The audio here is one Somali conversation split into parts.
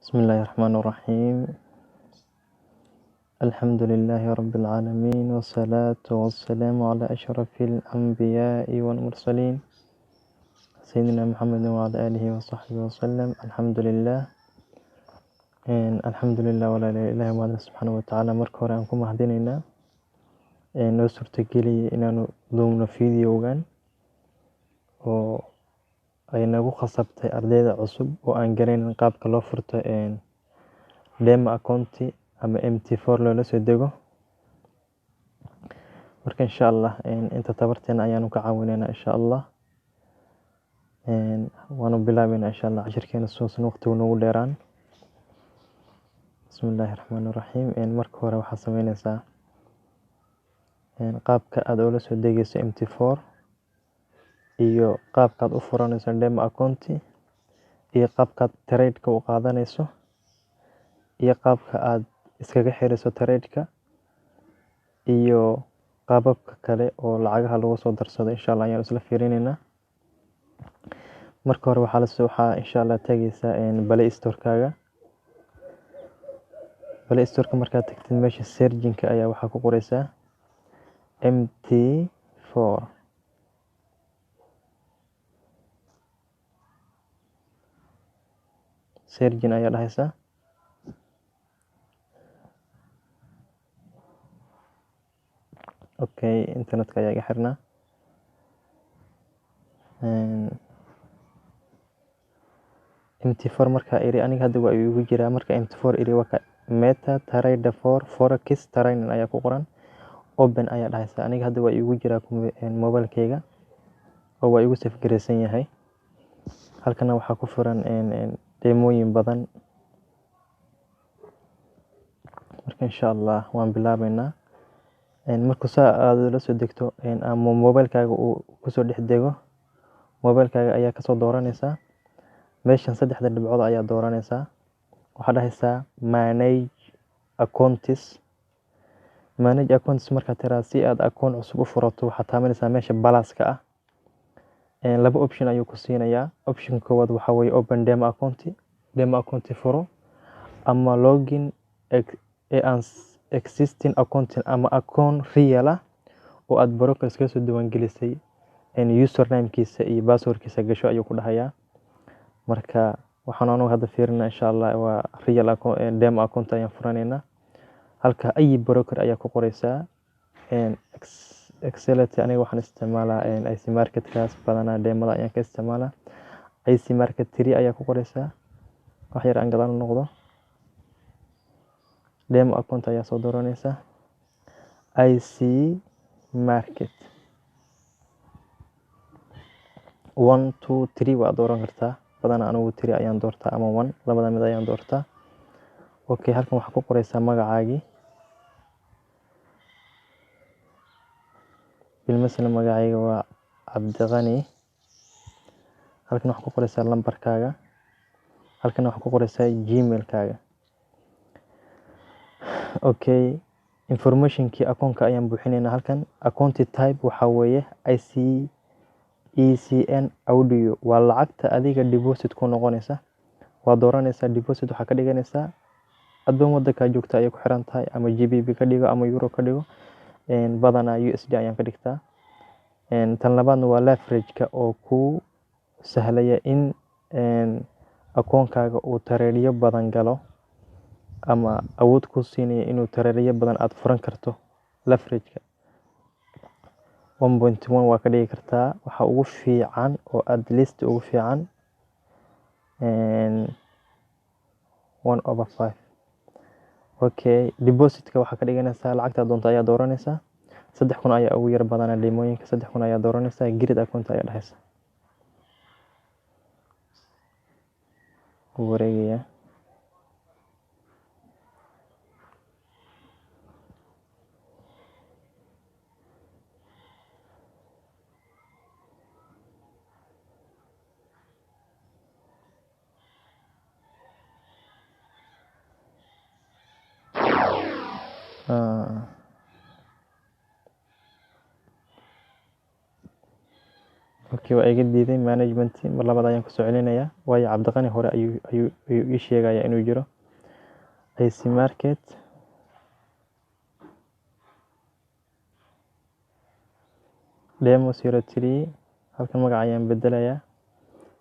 بسم الله الرحمن الرحيم. الحمد لله رب العالمين، والصلاة والسلام على أشرف الأنبياء والمرسلين، سيدنا محمد وعلى آله وصحبه وسلم. الحمد لله، الحمد لله. Walaalayaal, Ilaahay mahadle subxaana wa tacaala. Marka hore aan ku mahadinaynaa noo suurtageliyay inaanu duubno videogan oo ay nagu khasabtay ardayda cusub oo aan garanayn qaabka loo furto demo account ama MT4 loola soo dego. Marka insha Allah inta tabarteena ayaanu ka caawinaynaa. Insha Allah waanu bilaabaynaa insha Allah cashirkeena suusan waqtigu noogu dheeraan. Bismi illaahi raxmaani raxiim. Marka hore waxaad sameyneysaa qaabka aad ula soo degeyso MT4 iyo qaabkaad u furanayso demo account iyo qaabkaad trade-ka u qaadanayso iyo qaabka aad iskaga xirayso trade-ka iyo qaababka kale oo lacagaha lagu soo darsado insha Allah ayaan isla fiirineynaa. Marka hore waxaa insha Allah tagaysaa Play Store-kaaga. Play Store-ka markaad tagtid, meesha searching-ka ayaa waxaa ku qoreysaa MT4. Searching ayaa dhahaysaa. Okay, internetka ayaa iga xirnaa. MT4 markaa iri, aniga hadda waa igu jiraa. Marka MT4 iri, waa ka Meta Trader 4 Forex Trading ayaa ku qoran. Open ayaa dhahaysaa. Aniga hadda waa igu jiraa mobilekeyga oo waa igu save gareysan yahay. Halkana waxaa ku furan demooyin badan. Marka insha Allah waan bilaabeynaa. Marka saa aad ula soo degto ama mobilekaaga uu kusoo dhex dego, mobilekaaga ayaa kasoo dooranaysaa meeshan. Saddexda dhibcood ayaa dooranaysaa. Waxaa dhahaysaa manage accounts. Manage accounts markaad tiraa, si aad akoon cusub u furato, waxaad taabanaysaa meesha plus-ka ah. Laba option ayuu ku siinayaa. Option koowaad waxaa weeye open demo account, demo account furo, ama login existing account, ama account real ah oo aad broker iskaga soo diiwaangelisay usernamekiisa iyo passwordkiisa gasho ayuu ku dhahayaa. Marka waxaan anugu hadda fiirinaa insha Allah waa real account, demo account ayaan furanaynaa. Halka ay broker ayaa ku qoreysaa Excelity. Aniga waxaan isticmaalaa IC Marketkaas badanaa, demada ayaan ka isticmaalaa. IC Market 3 ayaa ku qoreysaa. Wax yar aan gadaal u noqdo. Demo account ayaa soo dooranaysaa, IC Market 1, 2, 3 waa dooran kartaa. Badanaa anigu 3 ayaan doortaa ama 1, labada mid ayaan doortaa. Okay, halkan waxaa ku qoreysaa magacaagii. Bilmasala magacayga waa Cabdiqani. Halkan waxaa ku qoreysaa lambarkaaga. Halkan waxaa ku qoreysaa Gmailkaaga. Okay, informationkii akoonka ayaan buuxineynaa. Halkan account type waxaa weeye IC ECN audio, waa lacagta adiga deposit ku noqonaysa. Waa dooranaysaa deposit, waxaa ka dhiganaysaa addoon wadankaa joogta ayay ku xiran tahay, ama GBP ka dhigo ama euro ka dhigo. Badanaa USD ayaan ka dhigtaa. Tan labaadna waa leverage-ka oo kuu sahlaya in akoonkaaga uu trade-yo badan galo ama awood kuu siinaya inuu trade-yo badan aad furan karto. Leverage-ka 1.1 waa ka dhigi kartaa. Waxa ugu fiican oo at least ugu fiican 1/5. Okay, depositka waxaa ka dhiganaysaa lacagta doonto ayaa dooranaysaa. 3000 ayaa ugu yar badanaa demooyinka. 3000 ayaa dooranaysaa. Create account ayaa dhahaysa. Wuu wareegayaa. Ah. Okay, waa iga diiday management. Mar labaad ayaan kusoo celinayaa, waayo Cabdiqani hore ayuu ii sheegayaa inuu jiro IC Market. Demo 03. Halkan magaca ayaan bedelayaa,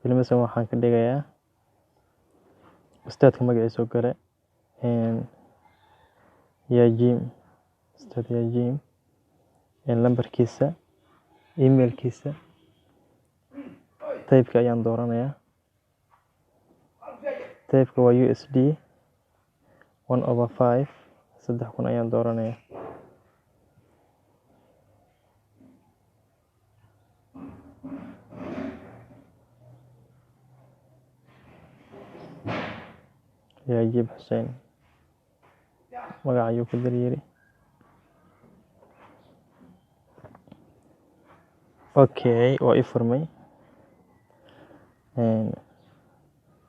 bilmasan waxaan ka dhigayaa ustaadka magaciisa oo kale, Yaajim, Ustaad Yaajim. Lambarkiisa, emailkiisa, typeka ayaan dooranayaa. Typeka waa USD, 1/5, 3000 ayaan dooranayaa. Yaajib Xuseen magaca ayuu ku daryiri. Okay, waa ii furmay.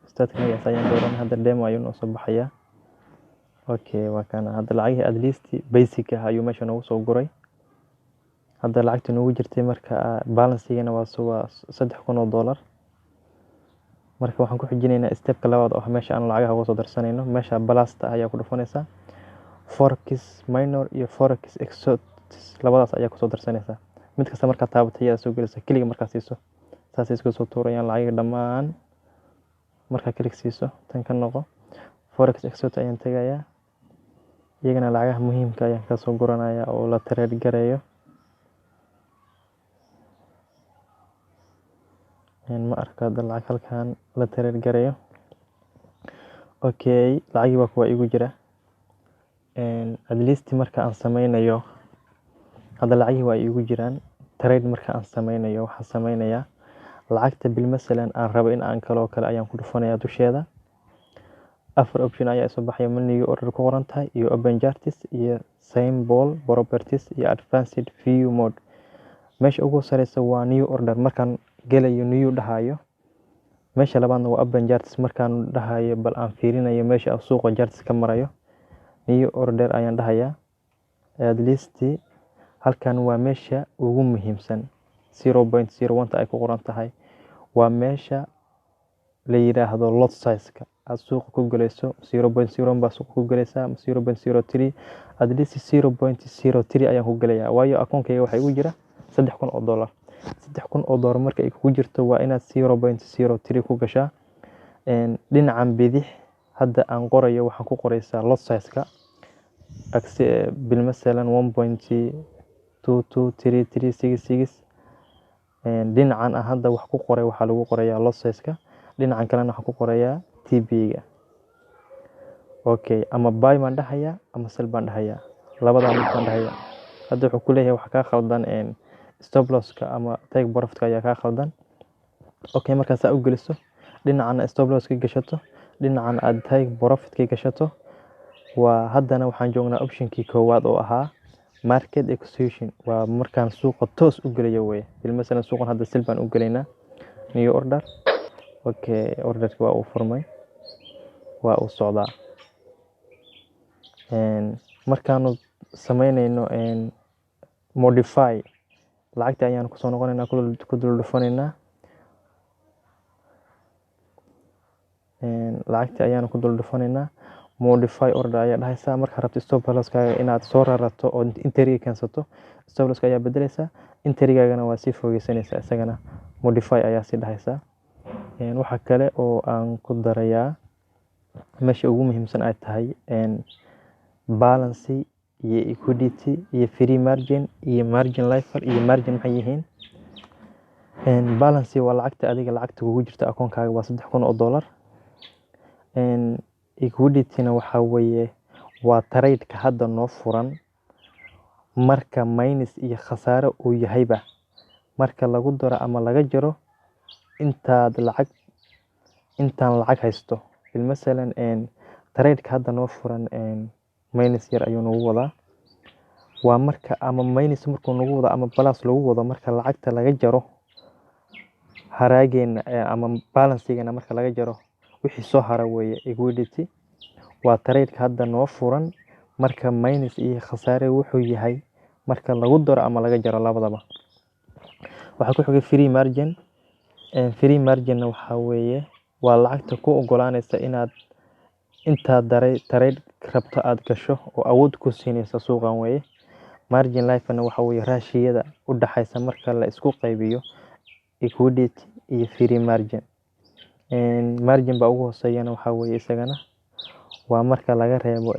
Ustaadka magaciisa ayaan dooranay. Hadda demo ayuu noo soo baxayaa. Okay, waa kana. Hadda lacagihii at least basic ah ayuu meesha noogu soo guray. Hadda lacagta noogu jirtay marka balanceigana waa $3000. Marka waxaan ku xijinaynaa stepka labaad oo ah meesha aan lacagaha uga soo darsanayno. Meesha plusta ayaa ku dhufanaysaa. Forex Minor iyo Forex Exotics labadaas ayaa kusoo darsanaysaa. Mid kasta markaad taabato ayaa soo gelaysa. Keliga markaad siiso saasay isku soo tuurayaan lacagaha dhammaan. Markaa click siiso, tan ka noqo. Forex Exotic ayaan tegayaa. Iyagana lacagaha muhiimka ayaan kasoo guranayaa oo la trade gareeyo. Ma arko hadda lacag halkan la trade gareeyo. Okay, lacagii waa kuwa igu jira. At least marka aan sameynayo, hadda lacagii waa igu jiraan. Trade marka aan sameynayo, waxaan sameynayaa lacagta bil masalan aan rabo in aan kaloo kale ayaan ku dhufanayaa dusheeda. Afar option ayaa soo baxaya: new order ku qoran tahay, iyo open charts, iyo symbol properties, iyo advanced view mode. Meesha ugu sareysa waa new order markaan gelayo, new dhahayo. Meesha labaadna waa open charts markaan dhahayo bal aan fiirinayo meesha suuqa charts ka marayo. New order ayaan dhahayaa. At least halkan waa meesha ugu muhiimsan, 0.01 ay ku qoran tahay. Waa meesha la yiraahdo lot size-ka aad suuqa ku galayso. 0.01 baa suuqa ku galaysaa ama 0.03. At least 0.03 ayaan ku galayaa, waayo akoonkayga waxaa igu jira $3000. $3000 marka ay kugu jirto waa inaad 0.03 ku gashaa. Dhinacan bidix hadda aan qorayo waxaan ku qoraysaa lot size-ka, bil masalan 1.223366. Dhinacan aan hadda wax ku qoray waxaa lagu qorayaa lot size-ka. Dhinacan kalena waxaan ku qorayaa TP-ga. Okay, ama buy baan dhahayaa ama sell baan dhahayaa, labadaa mid baan dhahayaa. Hadda wuxuu ku leeyahay waxa kaa khaldan, stop loss-ka ama take profit-ka ayaa kaa khaldan. Okay, markaa saa u geliso, dhinacana stop loss ka gashato, dhinacan aad take profit ka gashato. Waa haddana waxaan joognaa optionkii koowaad oo ahaa market execution. Waa markaan suuqa toos u gelayo weye. Bil masalan suuqan hadda sell baan u gelaynaa. New order. Okay, orderki waa uu furmay, waa uu socdaa. Markaanu sameynayno modify, lacagta ayaan kusoo noqonaynaa, ku dul dhufanaynaa. Lacagta ayaanu ku dul dhufanaynaa. Modify order ayaa dhahaysaa. Markaa rabto stop loss-kaaga inaad soo rarato oo entry keensato, stop loss-ka ayaa bedelaysaa, entry-gaagana waa sii fogeysanaysaa, isagana modify ayaa sii dhahaysaa. Waxa kale oo aan ku darayaa meesha ugu muhiimsan ay tahay balance iyo liquidity iyo free margin iyo margin level iyo margin maxay yihiin. Balance waa lacagta adiga lacagta kugu jirta akoonkaaga, waa $3000. Liquidity-na waxaa weeye waa trade-ka hadda noo furan marka minus iyo khasaare uu yahayba, marka lagu daro ama laga jaro intaad lacag, intaan lacag haysto. Masalan trade-ka hadda noo furan minus yar ayuu nagu wadaa. Waa marka ama minus markuu nagu wado ama plus lagu wado, marka lacagta laga jaro haraageena ama balanceigana marka laga jaro, wixii soo hara weeye liquidity. Waa trade-ka hadda noo furan marka minus iyo khasaare wuxuu yahay marka lagu daro ama laga jaro labadaba. Waxaa ku xigay free margin. Free marginna waxaa weeye waa lacagta ku ogolaanaysa inaad intaad daray trade rabto aad gasho oo awood ku siinaysa suuqan weeye. Margin live-na waxa weeye ratio-yada u dhaxaysa marka la isku qaybiyo liquidity iyo free margin. Margin baa ugu hooseeyana, waxaa weeye isagana waa marka laga reebo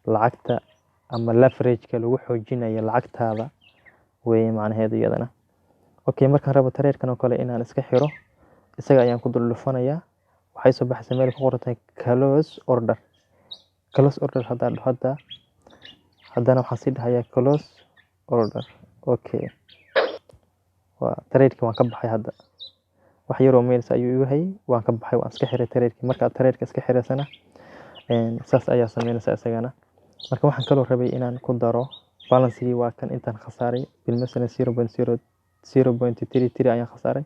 lacagta ama leverage-ka lagu xoojinayo lacagtaada weeye macnaheedu iyadana. Okay, markaan rabo trade-kan oo kale inaan iska xiro, isaga ayaan ku dul dhufanayaa. Waxay soo baxaysaa meel ku qoran tahay close order. Close order haddaan dhaho hadda, haddana waxaan sii dhahayaa close order. Okay, waa trade-ki waan ka baxay hadda. Wax yaroo minus ayuu igu hayay, waan ka baxay, waan iska xiray trade-ki. Marka aad trade-ka iska xiraysana, saas ayaa sameynaysaa isagana. Marka waxaan kaloo rabay inaan ku daro balance-gii, waa kan intaan khasaaray, bilmasalan 0.0 0.33 ayaan khasaaray.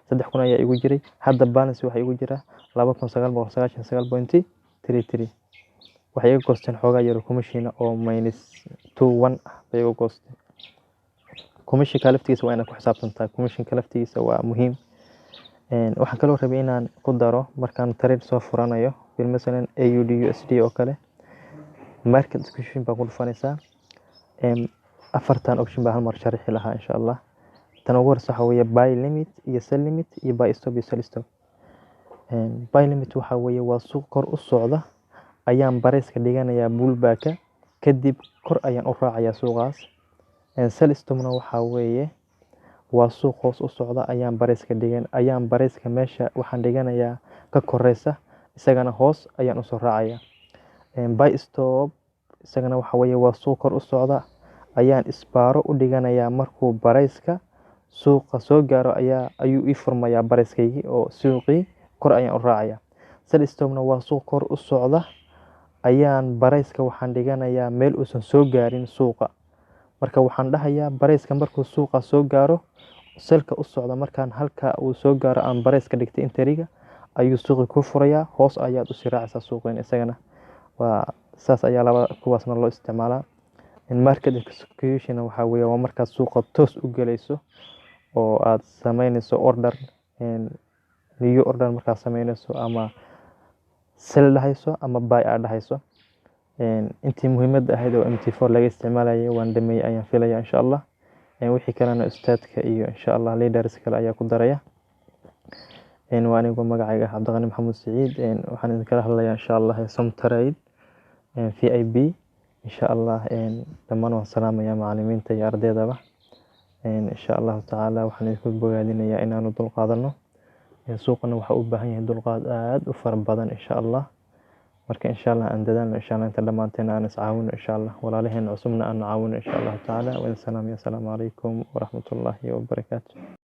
3000 ayaa igu jiray. Hadda balance waxaa igu jira 2999.33. Waxay iga goosteen xoogaa yaro commission oo -21 ah bay iga goosteen. Commissionka laftigiisa waa inaad ku xisaabtantaa. Commissionka laftigiisa waa muhiim. Waxaan kaloo rabay inaan ku daro markaan trade soo furanayo, bilmasalan AUD USD oo kale, market execution baa ku dhufanaysaa. Afartan option baa hal mar sharixi lahaa insha Allah. Tan ugu horeysa waxaa weeye buy limit iyo sell limit iyo buy stop iyo sell stop. Buy limit waxaa weeye waa suuq kor u socda ayaan price-ka dhiganayaa pullback-ka, kadib kor ayaan u raacayaa suuqaas. Sell stopna waxaa weeye waa suuq hoos u socda ayaan price-ka dhigan, ayaan price-ka meesha waxaan dhiganayaa ka koreysa, isagana hoos ayaan usoo raacaya. Buy stop isagana waxa weeye waa suuq kor u socda ayaan isbaaro u dhiganayaa, markuu price-ka suuqa soo gaaro ayuu ii furmayaa price-kaygii oo suuqii kor ayaan u raacaya. Sell stopna waa suuq kor u socda ayaan price-ka waxaan dhiganayaa meel uusan soo gaarin suuqa. Marka waxaan dhahayaa price-ka markuu suuqa soo gaaro, sell-ka u socda, markaan halka uu soo gaaro aan price-ka dhigtay entry-ga, ayuu suuqi ku furayaa, hoos ayaad usii raacaysaa suuqeen. Isagana waa saas ayaa laba kuwaasna loo isticmaalaa. Market execution waxaa weeye waa markaad suuqa toos u galayso oo aad sameynayso order, new order markaad sameynayso, ama sell dhahayso ama buy aad dhahayso. Intii muhiimadda ahayd oo MT4 laga isticmaalayay waan dhameeyay ayaan filaya insha Allah. Wixii kalena ustaadka iyo insha Allah leaders kale ayaa ku daraya. Waa anigoo magacayga ah Cabdiqani Maxamuud Siciid. Waxaan idinkala hadlayaa insha Allah Somtrade VIP insha Allah. Dhammaan waan salaamayaa macallimiinta iyo ardaydaba insha Allahu tacaala. Waxaan idinku bogaadinayaa inaanu dulqaadano. Suuqana waxa u baahan yahay dulqaad aad u fara badan insha Allah. Marka insha Allah aan dadaalno insha Allah, inta dhammaanteena aan iscaawino insha Allah, walaalaheena cusubna aan caawino insha Allahu tacaala. Waan salaamaya. Asalaamu calaykum waraxmatullaahi wabarakaatu.